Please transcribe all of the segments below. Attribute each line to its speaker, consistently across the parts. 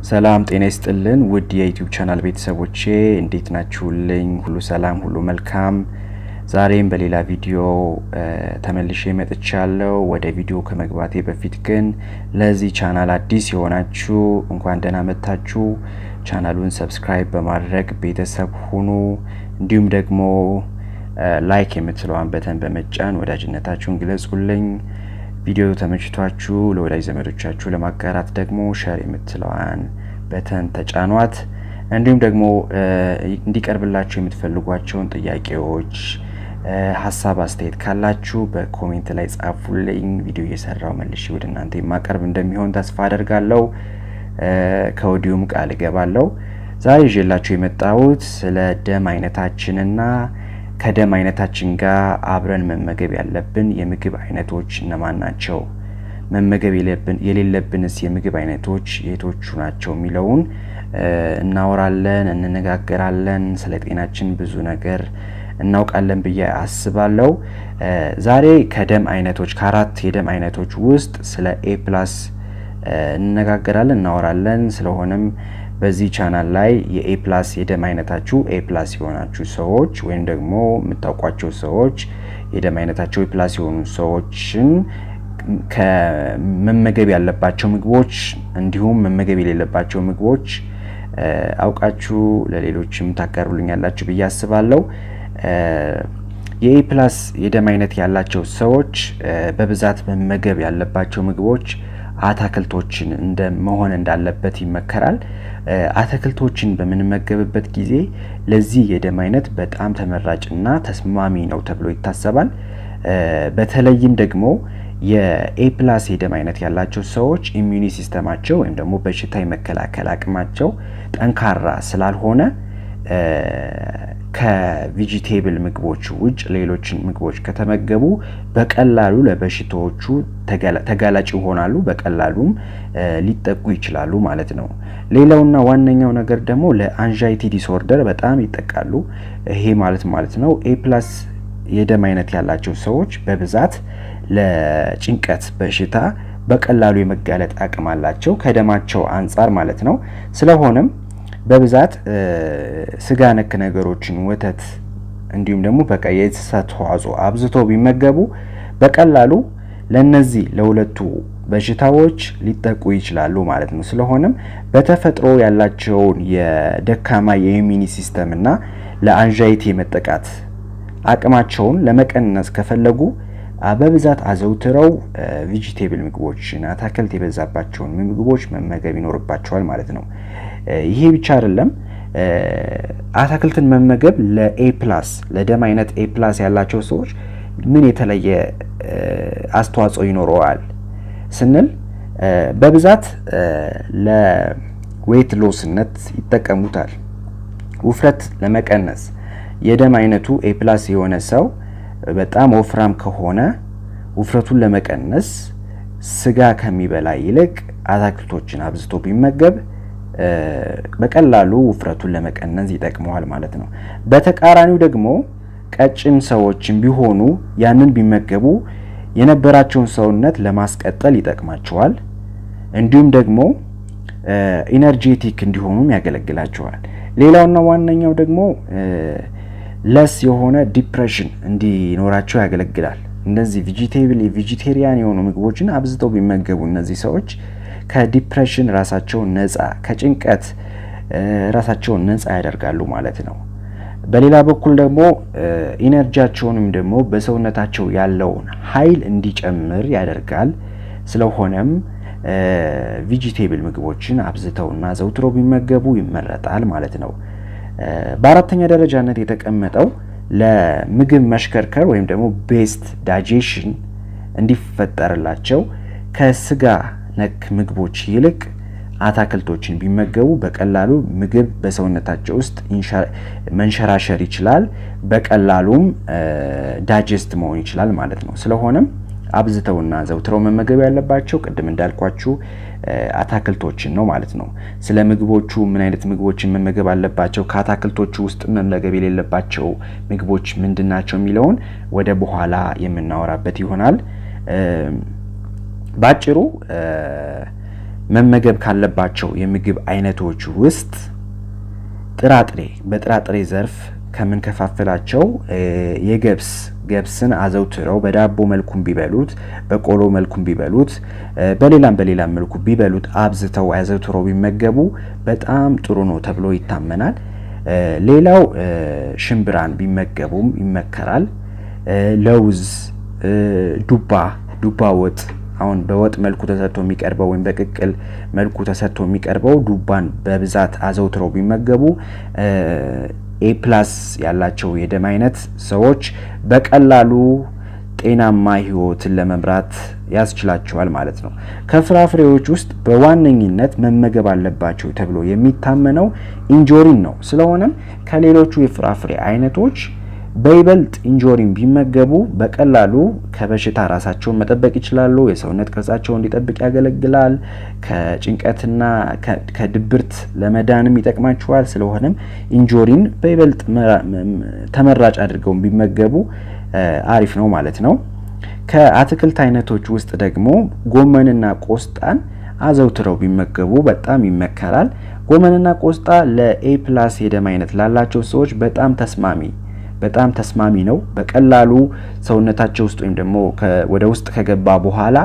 Speaker 1: ሰላም ጤና ይስጥልን ውድ የ YouTube channel ቤተሰቦቼ፣ እንዴት ናችሁልኝ? ሁሉ ሰላም፣ ሁሉ መልካም። ዛሬም በሌላ ቪዲዮ ተመልሼ መጥቻለሁ። ወደ ቪዲዮ ከመግባቴ በፊት ግን ለዚህ ቻናል አዲስ የሆናችሁ እንኳን ደህና መጣችሁ። ቻናሉን subscribe በማድረግ ቤተሰብ ሁኑ። እንዲሁም ደግሞ like የምትለዋን button በመጫን ወዳጅነታችሁን ግለጹልኝ። ቪዲዮ ተመችቷችሁ ለወዳጅ ዘመዶቻችሁ ለማጋራት ደግሞ share የምትለዋን button ተጫኗት። እንዲሁም ደግሞ እንዲቀርብላችሁ የምትፈልጓቸውን ጥያቄዎች፣ ሀሳብ፣ አስተያየት ካላችሁ በ comment ላይ ጻፉልኝ። ቪዲዮ እየሰራው መልሼ ወደ እናንተ የማቀርብ እንደሚሆን ተስፋ አደርጋለሁ። ከወዲሁም ቃል እገባለሁ። ዛሬ ይዤላችሁ የመጣሁት ስለ ደም አይነታችንና ከደም አይነታችን ጋር አብረን መመገብ ያለብን የምግብ አይነቶች እነማን ናቸው፣ መመገብ የሌለብንስ የምግብ አይነቶች የቶቹ ናቸው የሚለውን እናወራለን፣ እንነጋገራለን። ስለ ጤናችን ብዙ ነገር እናውቃለን ብዬ አስባለሁ። ዛሬ ከደም አይነቶች፣ ከአራት የደም አይነቶች ውስጥ ስለ A plus እንነጋገራለን፣ እናወራለን። ስለሆነም በዚህ ቻናል ላይ የ A plus የደም አይነታችሁ A plus የሆናችሁ ሰዎች ወይም ደግሞ የምታውቋቸው ሰዎች የደም አይነታቸው A plus የሆኑ ሰዎችን ከመመገብ ያለባቸው ምግቦች እንዲሁም መመገብ የሌለባቸው ምግቦች አውቃችሁ ለሌሎችም ታጋሩልኛላችሁ ብዬ አስባለሁ። የ A plus የደም አይነት ያላቸው ሰዎች በብዛት መመገብ ያለባቸው ምግቦች አታክልቶችን እንደ መሆን እንዳለበት ይመከራል። አታክልቶችን በምንመገብበት ጊዜ ለዚህ የደም አይነት በጣም ተመራጭና ተስማሚ ነው ተብሎ ይታሰባል። በተለይም ደግሞ የ A plus የደም አይነት ያላቸው ሰዎች immune system ኣቸው ወይም ደግሞ በሽታ የመከላከል አቅማቸው ጠንካራ ስላልሆነ ከ vegetable ምግቦች ውጭ ሌሎችን ምግቦች ከተመገቡ በቀላሉ ለበሽታዎቹ ተጋላጭ ይሆናሉ፣ በቀላሉም ሊጠቁ ይችላሉ ማለት ነው። ሌላውና ዋነኛው ነገር ደግሞ ለ anxiety disorder በጣም ይጠቃሉ። ይሄ ማለት ነው A plus የደም አይነት ያላቸው ሰዎች በብዛት ለጭንቀት በሽታ በቀላሉ የመጋለጥ አቅም አላቸው ከደማቸው አንጻር ማለት ነው። ስለሆነም በብዛት ስጋ ነክ ነገሮችን፣ ወተት እንዲሁም ደግሞ በቃ የእንስሳት ተዋጽኦ አብዝተው ቢመገቡ በቀላሉ ለነዚህ ለሁለቱ በሽታዎች ሊጠቁ ይችላሉ ማለት ነው። ስለሆነም በተፈጥሮ ያላቸውን የደካማ የ immune system እና ለ anxiety የመጠቃት አቅማቸውን ለመቀነስ ከፈለጉ በብዛት አዘውትረው vegetable ምግቦችን፣ አታክልት የበዛባቸውን ምግቦች መመገብ ይኖርባቸዋል ማለት ነው። ይሄ ብቻ አይደለም። አታክልትን መመገብ ለ A plus፣ ለደም አይነት A plus ያላቸው ሰዎች ምን የተለየ አስተዋጽኦ ይኖረዋል ስንል በብዛት ለ weight loss ነት ይጠቀሙታል። ውፍረት ለመቀነስ የደም አይነቱ A plus የሆነ ሰው በጣም ወፍራም ከሆነ ውፍረቱን ለመቀነስ ስጋ ከሚበላ ይልቅ አታክልቶችን አብዝቶ ቢመገብ በቀላሉ ውፍረቱን ለመቀነስ ይጠቅመዋል ማለት ነው። በተቃራኒው ደግሞ ቀጭን ሰዎችን ቢሆኑ ያንን ቢመገቡ የነበራቸውን ሰውነት ለማስቀጠል ይጠቅማቸዋል። እንዲሁም ደግሞ energetic እንዲሆኑም ያገለግላቸዋል። ሌላውና ዋነኛው ደግሞ less የሆነ depression እንዲኖራቸው ያገለግላል። እነዚህ vegetable vegetarian የሆኑ ምግቦችን አብዝተው ቢመገቡ እነዚህ ሰዎች ከ depression ራሳቸውን ነፃ፣ ከጭንቀት ራሳቸውን ነፃ ያደርጋሉ ማለት ነው። በሌላ በኩል ደግሞ energy ያቸውንም ደግሞ በሰውነታቸው ያለውን ኃይል እንዲጨምር ያደርጋል። ስለሆነም vegetable ምግቦችን አብዝተውና ዘውትረው ቢመገቡ ይመረጣል ማለት ነው። በአራተኛ ደረጃነት የተቀመጠው ለምግብ መሽከርከር ወይም ደግሞ best digestion እንዲፈጠርላቸው ከስጋ ነክ ምግቦች ይልቅ አታክልቶችን ቢመገቡ በቀላሉ ምግብ በሰውነታቸው ውስጥ መንሸራሸር ይችላል፣ በቀላሉም digest መሆን ይችላል ማለት ነው። ስለሆነም አብዝተውና ዘውትረው መመገብ ያለባቸው ቅድም እንዳልኳችሁ አታክልቶችን ነው ማለት ነው። ስለ ምግቦቹ ምን አይነት ምግቦችን መመገብ አለባቸው፣ ከአታክልቶቹ ውስጥ መመገብ የሌለባቸው ምግቦች ምንድን ናቸው የሚለውን ወደ በኋላ የምናወራበት ይሆናል። ባጭሩ መመገብ ካለባቸው የምግብ አይነቶች ውስጥ ጥራጥሬ፣ በጥራጥሬ ዘርፍ ከምንከፋፍላቸው የገብስ ገብስን አዘውትረው በዳቦ መልኩም ቢበሉት፣ በቆሎ መልኩም ቢበሉት፣ በሌላም በሌላም መልኩ ቢበሉት፣ አብዝተው አዘውትረው ቢመገቡ በጣም ጥሩ ነው ተብሎ ይታመናል። ሌላው ሽምብራን ቢመገቡም ይመከራል። ለውዝ፣ ዱባ፣ ዱባ ወጥ፣ አሁን በወጥ መልኩ ተሰርቶ የሚቀርበው ወይም በቅቅል መልኩ ተሰርቶ የሚቀርበው ዱባን በብዛት አዘውትረው ቢመገቡ A plus ያላቸው የደም አይነት ሰዎች በቀላሉ ጤናማ ህይወትን ለመምራት ያስችላቸዋል ማለት ነው። ከፍራፍሬዎች ውስጥ በዋነኝነት መመገብ አለባቸው ተብሎ የሚታመነው እንጆሪን ነው። ስለሆነም ከሌሎቹ የፍራፍሬ አይነቶች በይበልጥ እንጆሪን ቢመገቡ በቀላሉ ከበሽታ ራሳቸውን መጠበቅ ይችላሉ። የሰውነት ቅርጻቸውን እንዲጠብቅ ያገለግላል። ከጭንቀትና ከድብርት ለመዳንም ይጠቅማቸዋል። ስለሆነም እንጆሪን በይበልጥ ተመራጭ አድርገው ቢመገቡ አሪፍ ነው ማለት ነው። ከአትክልት አይነቶች ውስጥ ደግሞ ጎመንና ቆስጣን አዘውትረው ቢመገቡ በጣም ይመከራል። ጎመንና ቆስጣ ለ A plus የደም አይነት ላላቸው ሰዎች በጣም ተስማሚ ነው። በቀላሉ ሰውነታቸው ውስጥ ወይም ደግሞ ወደ ውስጥ ከገባ በኋላ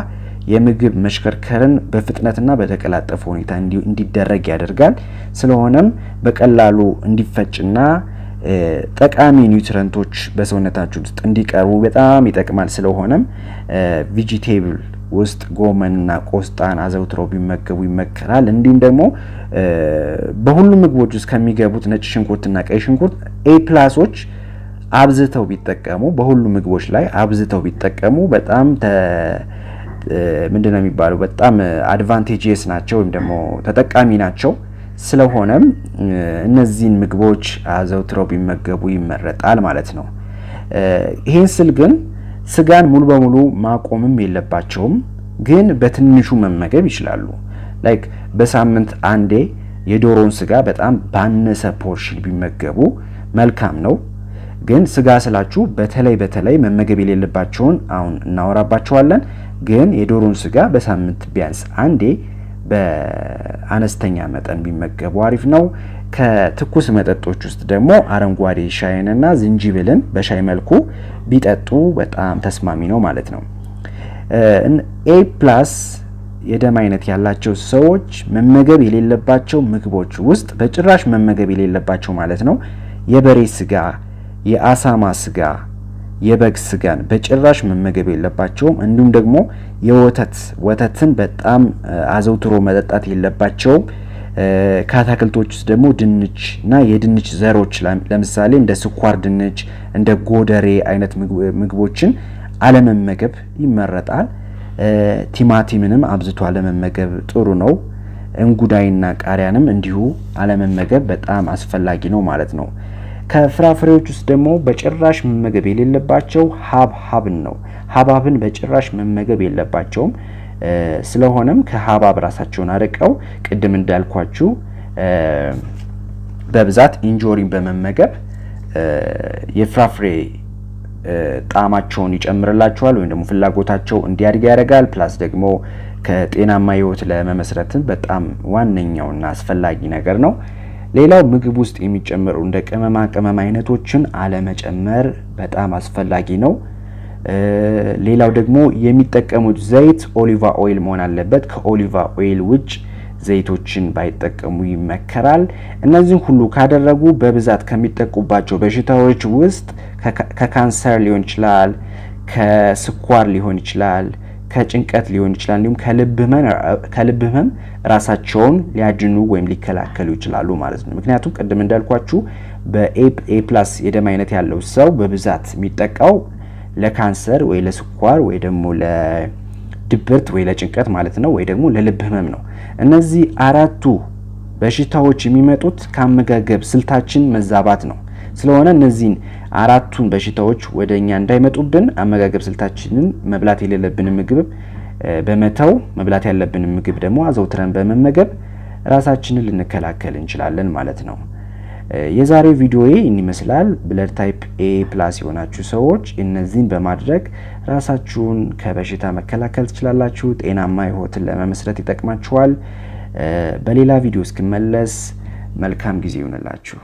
Speaker 1: የምግብ መሽከርከርን በፍጥነትና በተቀላጠፈ ሁኔታ እንዲደረግ ያደርጋል። ስለሆነም በቀላሉ እንዲፈጭና ጠቃሚ nutrient ኦች በሰውነታችን ውስጥ እንዲቀርቡ በጣም ይጠቅማል። ስለሆነም vegetable ውስጥ ጎመንና ቆስጣን አዘውትረው ቢመገቡ ይመከራል። እንዲሁም ደግሞ በሁሉም ምግቦች ውስጥ ከሚገቡት ነጭ ሽንኩርትና ቀይ ሽንኩርት A plus ኦች አብዝተው ቢጠቀሙ፣ በሁሉም ምግቦች ላይ አብዝተው ቢጠቀሙ በጣም፣ ምንድን ነው የሚባለው፣ በጣም advantageous ናቸው ወይም ደግሞ ተጠቃሚ ናቸው። ስለሆነም እነዚህን ምግቦች አዘውትረው ቢመገቡ ይመረጣል ማለት ነው። ይሄን ስል ግን ስጋን ሙሉ በሙሉ ማቆምም የለባቸውም፣ ግን በትንሹ መመገብ ይችላሉ። Like በሳምንት አንዴ የዶሮን ስጋ በጣም ባነሰ portion ቢመገቡ መልካም ነው። ግን ስጋ ስላችሁ በተለይ በተለይ መመገብ የሌለባቸውን አሁን እናወራባቸዋለን። ግን የዶሮን ስጋ በሳምንት ቢያንስ አንዴ በአነስተኛ መጠን ቢመገቡ አሪፍ ነው። ከትኩስ መጠጦች ውስጥ ደግሞ አረንጓዴ ሻይንና ዝንጅብልን በሻይ መልኩ ቢጠጡ በጣም ተስማሚ ነው ማለት ነው። A plus የደም አይነት ያላቸው ሰዎች መመገብ የሌለባቸው ምግቦች ውስጥ፣ በጭራሽ መመገብ የሌለባቸው ማለት ነው፣ የበሬ ስጋ፣ የአሳማ ስጋ፣ የበግ ስጋን በጭራሽ መመገብ የለባቸውም። እንዲሁም ደግሞ የወተት ወተትን በጣም አዘውትሮ መጠጣት የለባቸውም። ከአታክልቶች ውስጥ ደግሞ ድንች እና የድንች ዘሮች፣ ለምሳሌ እንደ ስኳር ድንች፣ እንደ ጎደሬ አይነት ምግቦችን አለመመገብ ይመረጣል። ቲማቲምንም አብዝቶ አለመመገብ ጥሩ ነው። እንጉዳይና ቃሪያንም እንዲሁ አለመመገብ በጣም አስፈላጊ ነው ማለት ነው። ከፍራፍሬዎች ውስጥ ደግሞ በጭራሽ መመገብ የሌለባቸው ሀብሀብን ነው። ሀብሀብን በጭራሽ መመገብ የለባቸውም። ስለሆነም ከሀብሀብ ራሳቸውን አርቀው ቅድም እንዳልኳችሁ በብዛት እንጆሪን በመመገብ የፍራፍሬ ጣዕማቸውን ይጨምርላቸዋል ወይም ደግሞ ፍላጎታቸው እንዲያድግ ያደርጋል። Plus ደግሞ ከጤናማ ህይወት ለመመስረትም በጣም ዋነኛውና አስፈላጊ ነገር ነው። ሌላው ምግብ ውስጥ የሚጨመሩ እንደ ቅመማ ቅመም አይነቶችን አለመጨመር በጣም አስፈላጊ ነው። ሌላው ደግሞ የሚጠቀሙት ዘይት olive oil መሆን አለበት። ከ olive oil ውጭ ዘይቶችን ባይጠቀሙ ይመከራል። እነዚህን ሁሉ ካደረጉ በብዛት ከሚጠቁባቸው በሽታዎች ውስጥ ከካንሰር ሊሆን ይችላል፣ ከስኳር ሊሆን ይችላል፣ ከጭንቀት ሊሆን ይችላል፣ እንዲሁም ከልብ ህመም ራሳቸውን ሊያድኑ ወይም ሊከላከሉ ይችላሉ ማለት ነው። ምክንያቱም ቅድም እንዳልኳችሁ በ A plus የደም አይነት ያለው ሰው በብዛት የሚጠቃው ለካንሰር ወይ ለስኳር ወይ ደግሞ ለድብርት ወይ ለጭንቀት ማለት ነው፣ ወይ ደግሞ ለልብ ህመም ነው። እነዚህ አራቱ በሽታዎች የሚመጡት ከአመጋገብ ስልታችን መዛባት ነው። ስለሆነ እነዚህን አራቱን በሽታዎች ወደ እኛ እንዳይመጡብን አመጋገብ ስልታችንን፣ መብላት የሌለብንን ምግብ በመተው፣ መብላት ያለብንን ምግብ ደግሞ አዘውትረን በመመገብ ራሳችንን ልንከላከል እንችላለን ማለት ነው። የዛሬው ቪዲዮዬ ይህን ይመስላል። Blood type A plus የሆናችሁ ሰዎች እነዚህን በማድረግ ራሳችሁን ከበሽታ መከላከል ትችላላችሁ። ጤናማ ህይወትን ለመመስረት ይጠቅማችኋል። በሌላ ቪዲዮ እስክመለስ መልካም ጊዜ ይሁንላችሁ።